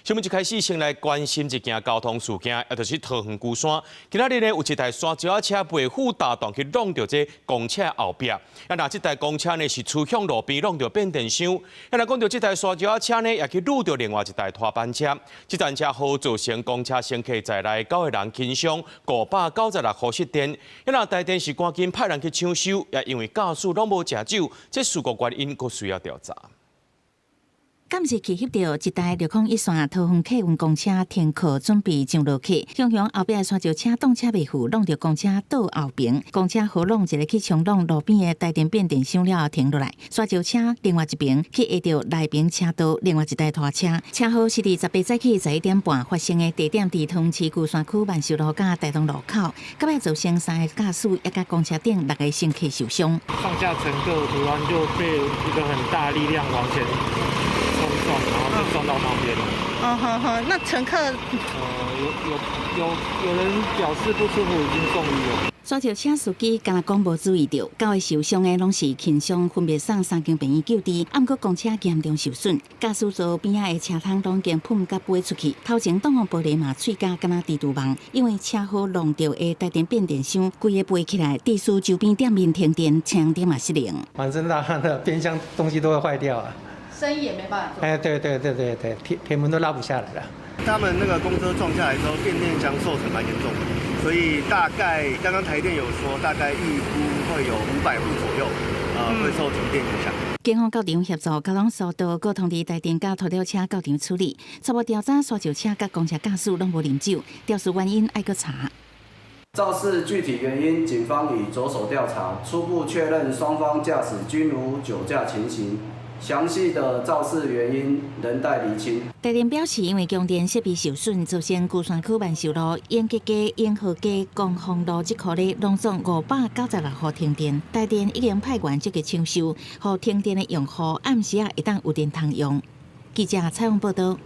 新聞一開始先來關心一件交通事件，也就是桃園龜山。今仔日呢，有一台沙石仔車袂赴大動去挵著這公車後壁。啊，若這台公車呢是趨向路邊挵著變電箱。啊，若講著這台沙石仔車呢，也去挵著另外一台拖板車。這台車禍造成公車乘客在內九個人輕傷，596戶失電。啊，若台電是趕緊派人去搶修，也因為駕駛攏無食酒，這事故原因閣需要調查。監視器翕著一台601線桃園客運公車停靠準備上落客，雄雄後壁沙石車擋車袂赴，挵著公車倒後爿，公車予挵一个去衝挵路邊的台電變電箱了後停落來，沙石車另外一爿去壓著內爿車道另外一台拖車，車禍是佇18早起11點半發生的，地點佇桃園市龜山區萬壽路佮大東路口，到尾造成三个駕駛以及公車頂六个乘客受傷。上下乘客突然就被一個很大力量往前衝撞，然後就撞到旁邊了。哦呵呵，那乘客？有人表示不舒服，已經送醫了。沙石車司機敢若講無注意著，九个受傷的攏是輕傷，分別送三間病院救治。毋過公車嚴重受損，駕駛座邊仔的車窗攏已經噴甲飛出去，頭前擋風玻璃嘛碎甲敢若蜘蛛網。因為車禍挵著的台電變電箱規个飛起來，致使周邊店面停電，車燈嘛失靈。反正那那變相東西都會壞掉啊。生意也沒辦法做。哎，對對對對對，鐵門都拉不下來了。他們那個公車撞下來之後，變電箱受損蠻嚴重的，所以大概剛剛台電有說，大概預估會有500戶左右，會受停電影響。警方到場協助交通疏導，閣通知台電佮拖吊車到場處理。初步調查，沙石車佮公車駕駛攏無啉酒，肇事原因愛閣查。肇事具體原因，警方已着手調查，初步確認雙方駕駛均無酒駕情形。詳細的肇事原因仍待釐清。台電表示，因為供電設備受損，造成龜山區萬壽路、永吉街、永和街、光復路這區咧，攏總596戶停電。台電已經派員積極搶修，予停電的用戶暗時仔會當有電通用。記者採訪報道。